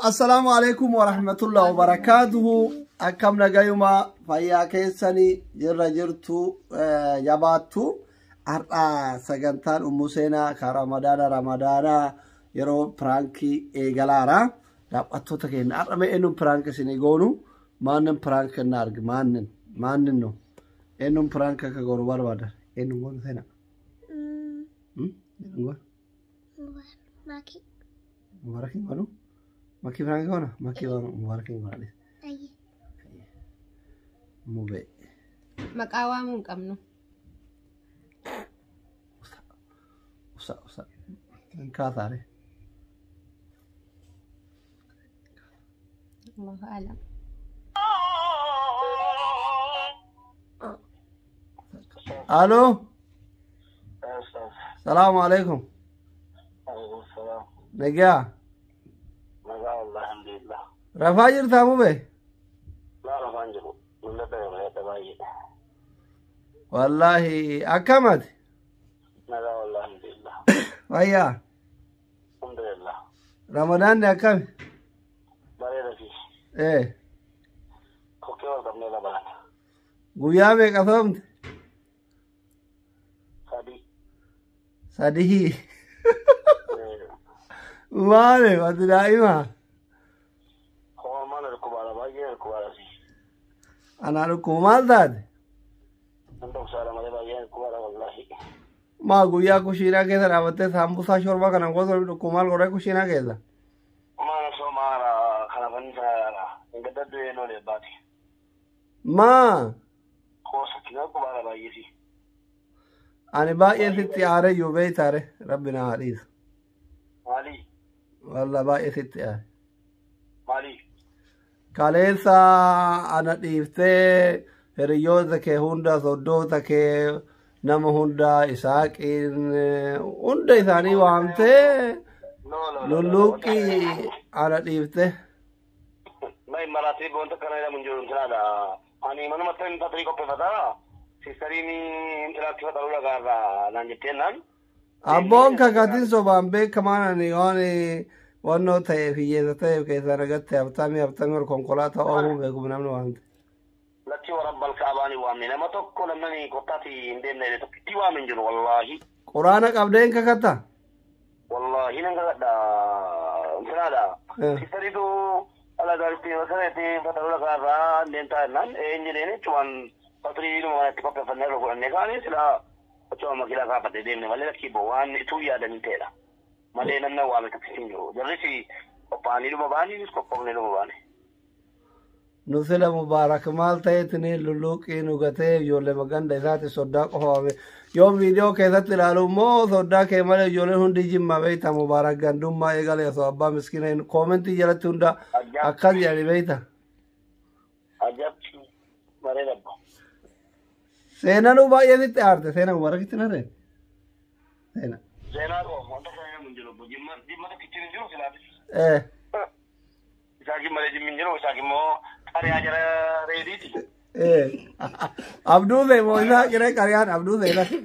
Assalaamu alaikum warahmatullahi wabarakaatuhu. Akkam nagayuma fayyaa keessanii jirra jirtu jabaattu. Har'a sagantaan Ummu Seenaa ka Ramadaana Ramadaanaa yeroo piraankii eegalaara. Daawwattoota keenya har'a mee eenyuun piraank isinii goonu maannin piraank na argi maannin maannin nu eenyuun piraank akka goonu barbaadan eenyuun goonu seenaa. Eenyuun goonu? Maki. Mubarakin goonu? Makii piraank goona? Makii goonu mubarakin goona. Ayi. Mubee. Maqaa waamuu hin qabnu. Usa usa usa. Hin kaasaare. Allahu a'lam. Aloo. Salaamu alaikum. Alaikum salaam. Nagaa. Nagaa wallah alhamdulillah. Rafaa jirtaa mubee? Laa rafaan jiru. Mul'ata yeroo baay'ee. Wallaahi akkamati? Nagaa wallah alhamdulillah. Fayyaa. Alhamdulillah. Ramadaanni akkami? Bareeda fi Ee. kokkee wal qabnee lamaan. Guyyaa meeqa soomte? Sadii. Sadii. Maali ati daa'ima? Homaa maal dhukkubaadha baay'ee dhukkubaadha fi. Anaa dhukkuba maal taate? Nan dhoksaadha malee baay'ee dhukkubaadha wallaahi. Maa guyyaa kushiinaa keessa dhaabattee saambusaa shorbaa kana gosa dhukkuba maal godhee kushiinaa keessa? Maal soomaara kana fannisaadha. Hin gaddaddu eenyu olee baati. Maa Qoosa kina dhukkubaadha baay'ee fi. ani baay'ee sitti aaree iyyuu beeytaare rabbi na haa dhiisu. Maalii? Walla baay'ee sitti aare. Maalii? Kaleessa ana dhiiftee hiriyoota kee hunda soddoota kee nama hunda isaaqiin hunda isaanii waamtee No no no. lulluuqqii ana dhiifte. Mai maraatee wanta kana jedhamu hin jiru intalaadha. Ani manumatti hin fatarii qopheeffataa. Siistariin intalaatti fataruu dhagaarraa naan jettee naan. Abboon kakatiin sobaan beekamaan ani waan wannoo ta'eef hiyyeessa ta'eef keessaa nagatte habtaamii habtaamii ol konkolaataa oofuu beekum namni waamte. Lachi warra balka waamne nama tokko namni kottaati hin deemne jedhe tokkitti waame hin jiru wallaahi. Quraana qabdeen kakatta? Wallaahi nan kakadha intalaadha. Siistariitu ala gaaritti masareetti fataruu dhagaarraa deemtaa jennaan een jedheen jechuun fatarii dhuma manatti qopheeffannee irra godhannee kaanii silaa achuma makiinaa kaafadhee deemne malee lakkii boo waan ituu yaadanii ta'edha. Malee namni waame tokkitti hin jiru. Jarris qophaa'anii dhuma baanii qophoofnee dhuma baane. Nu sila Mubaarak maal ta'eetini lulluuqqii nu gatee ijoollee maganda isaati soddaa qofa waame. Yoo viidiyoo keessatti ilaalu immoo soddaa kee malee ijoolleen hundi jimma beeyta Mubaarak gandummaa eegale osoo abbaa miskiina hin koomentii jalatti hunda akkas jedhani beeyta. Ajab bareeda abbo. Seenanuu baay'ee sitti aarte seena Mubaarakitti narree. Seena. Seenaa koo wanta kana jedhamu hin jiru obbo. Jimma jimma tokkichi hin jiru silaafis. Ee. Isaakin malee jimmi hin jiru isaakin immoo qariyaa jara reediiti. Ee. Abduu see moo isaa qiree qariyaan abduu see lakki.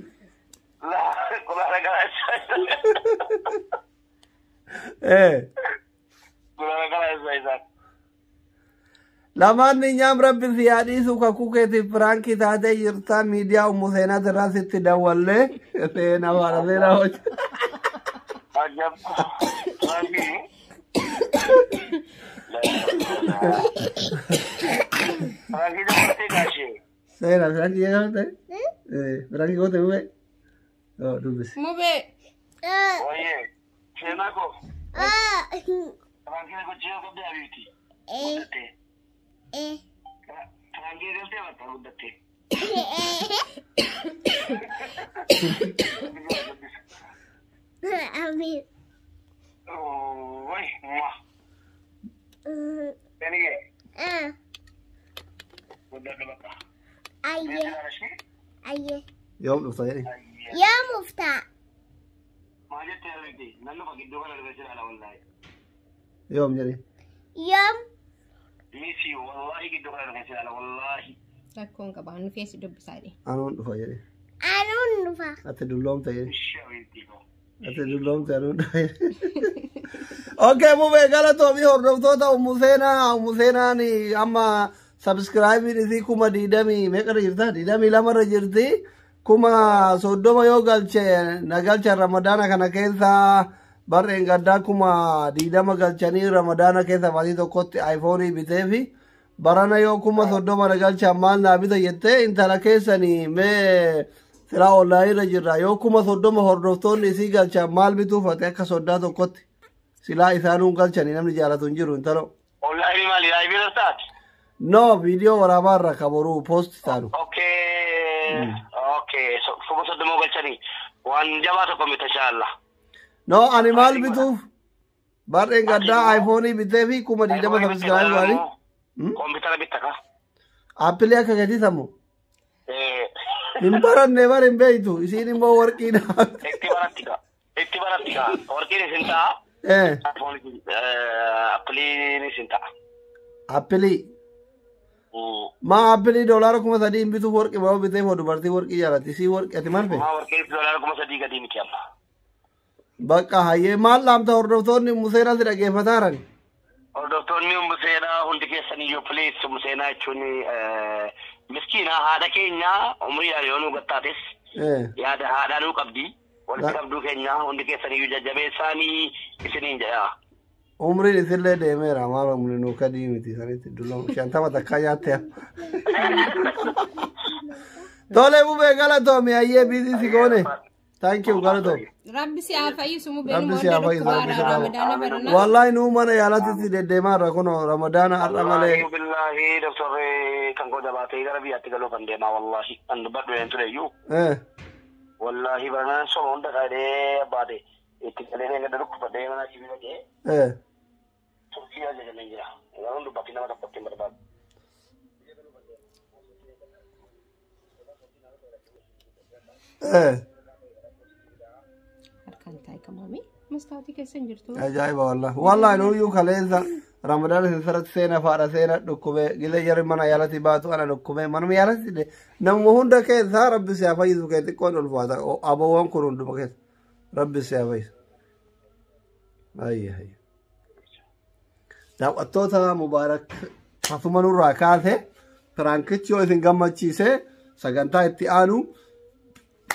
Kulaala garaa isaa. Ee. Kulaala garaa isaa isaan. Lamaan nyaam rabbi si haa dhiisu kakuu keetiif piraankii taatee jirta miidiyaa ummu seenaa irraa sitti dawwallee seenaa faana seenaa hojii. Ajab. Rankii. Rankii dabalatee gaashee. Seenaa piraankii jedhamte? Piraankii goote mubee? Oo dubbisi. Mubee. Wayyee. Seenaa koo. Rankii gochuu yoo qabde abiibti. Guddattee. Rankii galtee bakka guddattee. Amin. Way. Seenigee. Guddadhu bakka. Aye. Aye. Yoom dhufta jedhi. Yaa muftaa. Maal jettee abiibti? Nan dhufa gidduu kana dhufee jira wallaahi. Yoom jedhi. Yoom. Miss you wallaahi gidduu kana dhufee jira wallaahi. Rakkoon qaba. Nu feesi dubbisaa jedhe. Anuun dhufa jedhi. Anuun dhufa. Ati dulloomte jedhi. Ishee abiibti koo. Ati dulloomte anuun dhufa jedhi. Okay, mubee galatoomii hordoftoota Ummu Seenaa. Ummu Seenaan amma subscribe isii 22,000 meeqarra jirta? 22 irra jirti. 30,000 yoo galche na galcha Ramadaana kana keessa barreen gaddaa 20,000 galchanii Ramadaana keessa maatii tokkotti iPhone biteefi barana yoo 30,000 na galcha maal naa bita jettee intala keessanii mee silaa online irra jirra yoo 30,000 hordoftoonni isii galchan maal bituuf ati akka soddaa tokkotti silaa isaanuu galchanii namni jaalatu hin jiru intalo. Online maali? Live irra taati? No, viidiyoo waraabaa irra kaboruu post taanu. Okay. Okay. 30,000 galchanii waan jabaa tokko miti inshallah. No, ani maal bituuf barreen gaddaa iPhone bitee fi 20,000 subscribe godhanii. Kompiitara bitta ka? Apple akka gatii samu. Hin baranne bar hin beektu isiin immoo warqii naa. Itti baratti ka. Itti baratti ka. Warqiin isin ta'a. Appiliin isin ta'a. Apple. Maa Apple $3,000 hin bituuf warqii maa bitee foo dubartii warqii jaalatti isii warqii ati maal feete? Maa warqii $3,000 gadii miti amma. Bakka hayyee maal dhaamta hordoftoonni Ummu Seenaa si dhaggeeffataaran? Hordoftoonni Ummu Seenaa hundi keessaniyyuu please Ummu Seenaa jechuun miskiina haadha keenya umriidhaan yoo nu gattaates yaada haadhaa nuu qabdi. Walitti qabduu keenya hundi keessaniyyuu jajjabeessaanii isiniin jedha. Umriin isillee deemeera maal umri nuu kadii miti sanitti dulloomu 50 takkaa nyaatte. Tole bubee galatoomi hayyee biizii si goone. Thank you galatoomi. Rabbi si haa fayyisu mubee Rabbi si haa fayyisu, Rabbi si haa Ramadaana barana. Wallahi nuu mana yaalatti deddeemaa irra kun Ramadaana har'a malee. Wallaahi billahi doktorri kan koo jabaatee gara biyyaatti galuu kan deemaa wallahi kan dubbadhu een tureyyuu. Wallahi baranaan soma hunda kaadhee abbaate itti galee gada dhukkubadhee mana sibiila dhaqee turkii ajajamee jira. Garuu dubbatti nama tokkotti hin barbaadu. Harkaan taa'e kamaami. Mastaawotii keessa hin jirtu. Ajaa'iba wallahi. Wallahi nuyyuu kaleessa Ramadaana sirratti seena faadha seena dhukkubee gilee jarri mana yaalatti baatu ana dhukkubee manuma yaalatti namuma hunda keessaa rabbi si haa fayyisu kee xiqqoon ulfaata aboowwan kun hunduma keessa rabbi si haa fayyisu. Ayya ayya. Daawwattoota Mubaarak tasuma nurraa kaase piraankichi yoo isin gammachiise sagantaa itti aanu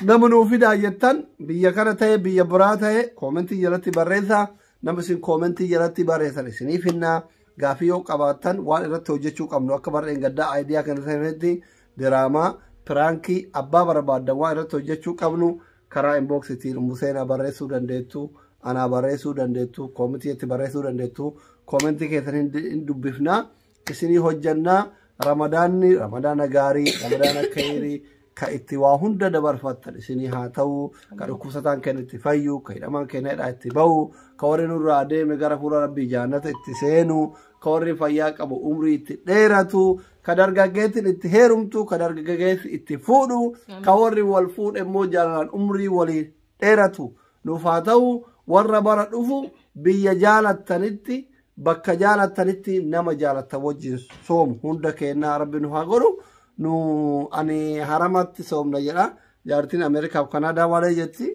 nama nuu fidaa jettan biyya kana ta'e biyya biraa ta'e koomentii jalatti barreessaa. Nama isin koomentii jalatti barreessan isiniif hinnaa gaafii yoo qabaattan waan irratti hojjechuu qabnu akka barreen gaddaa aayidiyaa kana sanatti diraamaa piraankii abbaa barbaaddan waan irratti hojjechuu qabnu karaa inboksitiin Ummu Seenaa barreessuu dandeettu anaa barreessuu dandeettu koomentii barreessuu dandeettu koomentii keessan hin dubbifnaa isinii hojjannaa. Ramadaanni ramadaana gaarii ramadaana khayrii ka itti waa hunda dabarfattan isinii haa ta'u ka dhukkubsataan keenya itti fayyu ka hidhamaan keenya hidhaa itti ba'u ka warri nurraa deeme gara fuula rabbii jaannata itti seenu ka warri fayyaa qabu umrii itti dheeratu ka dargaggeettiin itti heerumtu ka dargaggeessi itti fuudhu ka warri wal fuudhe immoo jaalalaan umrii walii dheeratu nuuf haa ta'u warra bara dhufu biyya jaalattanitti bakka jaalattanitti nama jaalattan wajjin soomu hunda keenyaa rabbi nu haa godhu. Nu ani haramatti soomna jedha jaartiin Ameerikaaf Kanaadaa malee jetti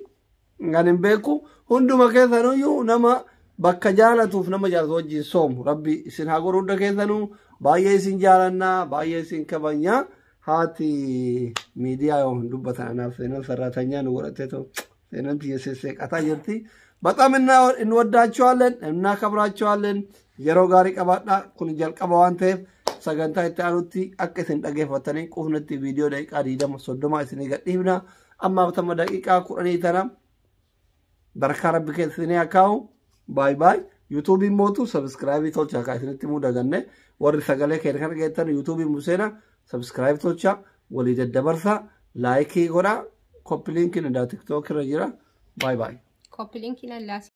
kan hin beeku hunduma keessanuyyuu nama bakka jaalatuuf nama jaalatu wajjin soomu rabbi isin haa godhu hunda keessanuu baay'ee isin jaalannaa baay'ee isin kabajnaa haati miidiyaa yoo hin dubbatan anaaf seenan sarraatanyaa nu godhattee ta'u seenan biyya sesseeqataa jirti. በጣም እንወዳቸዋለን እናከብራቸዋለን። yeroo gaarii qabaadhaa kun jalqaba waan ta'eef sagantaa itti aanutti akka isin dhaggeeffatanii qufnetti viidiyoo daqiiqaa 20 30 isinii gadhiifna. Ammaaf tama daqiiqaa 10 tana barakaa rabbi keessa isinii haa kaa'u. Baay baay. Yuutuubiin mootu sabiskiraayibii tolchaa kaa isinitti himuu daganne warri sagalee keenya kana geettan yuutuubiin Museena sabiskiraayib tolchaa walii daddabarsaa laayikii godhaa koppi liinkiin tiktook irra jira. Baay baay. Koppi liinkiin allaas.